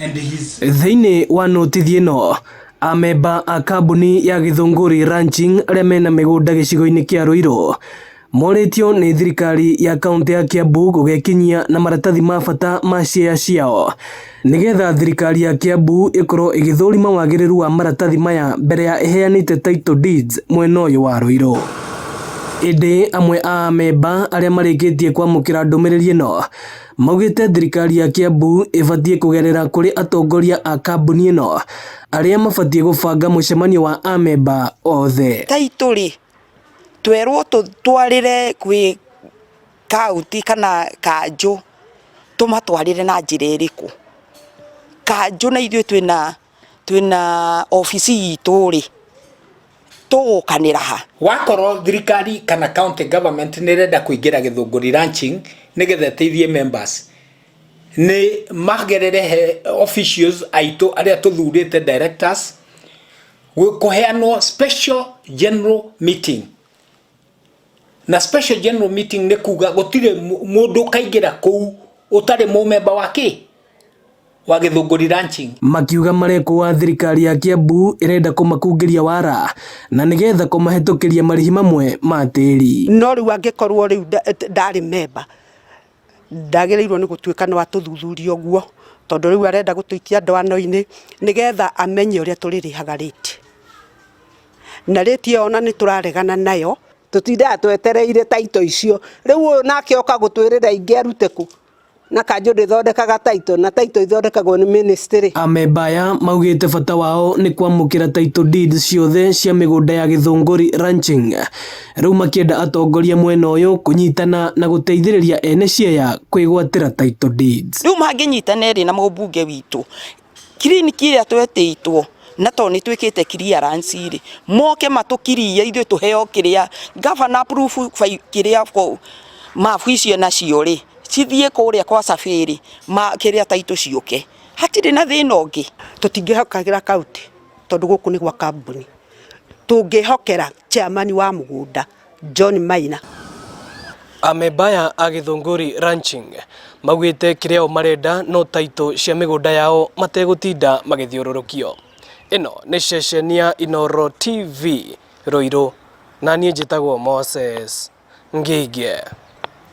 Thĩinĩ wa notithi ĩno, amemba a kambuni ya Gĩthũngũri Ranching arĩa mena mĩgũnda gĩcigo-inĩ kĩa Ruiru morĩtio nĩ thirikari ya kaũntĩ ya Kiambu gũgekinyia na maratathi ma bata ma share ciao nĩgetha thirikari ya Kiambu ĩkorwo ĩgĩthũrima wagĩrĩru wa maratathi maya mbere ya ĩheanĩte title deeds mwena ũyũ wa Ruiru. Ĩndĩ amwe a amemba arĩa marĩkĩtie kwamũkĩra ndũmĩrĩri ĩno maugĩte thirikari ya Kiambu ĩbatiĩ kũgerera kũrĩ atongoria a kambuni ĩno arĩa mabatiĩ gũbanga mũcemanio wa amemba othe. Title rĩ, twerwo tũtwarĩre kwĩ kaunti kana kanjũ tũmatwarĩre na njĩra ĩrĩkũ? Kanjũ na ithuĩ twĩna twĩna obici itũ rĩ, tũgũkanĩra ha? Wakorwo thirikari kana county government nĩ ĩrenda kũingĩra Gĩthũngũri Ranching nĩgetha ĩteithie members, nĩ magerere he officials aitũ arĩa tũthurĩte directors, kũheanwo special general meeting. Na special general meeting nĩ kuga gũtirĩ mũndũ ũkaingĩra kũu ũtarĩ mũmemba wa kĩ wa Gĩthũngũri Ranching. Makiuga marekwo thirikari ya Kiambu ĩrenda kũmakungĩria wara na nĩgetha kũmahĩtũkĩria marĩhi mamwe ma tĩri. No rĩu angĩkorwo rĩu ndarĩ memba, ndagĩrĩirwo nĩ gũtuĩka no atũthuthurie ũguo, tondũ rĩu arenda gũtũikia ndwano-inĩ nĩgetha amenye ũrĩa tũrĩrĩhaga rĩti. Na rĩti ĩyo ona nĩ tũraregana nayo. Tũtindaga twetereire title icio. Rĩu ũyũ nake oka gũtwĩrĩra ingĩ arute kũ? Na kanjũ ndĩthondekaga title, na title ithondekagwo nĩ ministry. Amemba aya maugĩte bata wao nĩ kwamũkĩra title deeds ciothe cia mĩgũnda ya Gĩthũngũri Ranching. Rĩu makĩenda atongoria mwena ũyũ kũnyitana na gũteithĩrĩria ene share kwĩgwatĩra title deeds. Rĩu mangĩnyitana erĩ na mũmbunge witũ, kiriniki ĩrĩa twetĩtwo na tondũ nĩ twĩkĩte clearance rĩ, moke matũkirie ithuĩ tũheo kĩrĩa governor approve kĩrĩa mabu icio nacio rĩ, cithiĩ kũrĩa kwa survey rĩ, kĩrĩa title ciũke. Hatirĩ na thĩna ũngĩ. Tũtingĩhokagĩra kaunti tondũ gũkũ nĩ gwa kambuni. Tũngĩhokera chairman wa mũgũnda John Maina. Amemba aya a Gĩthũngũri Ranching maugĩte kĩrĩa o marenda no title cia mĩgũnda yao mategũtinda magĩthiũrũrũkio. Ĩno nĩ ceceni ya Inooro TV Ruiru na niĩ njĩtagwo Moses Ngĩngĩ.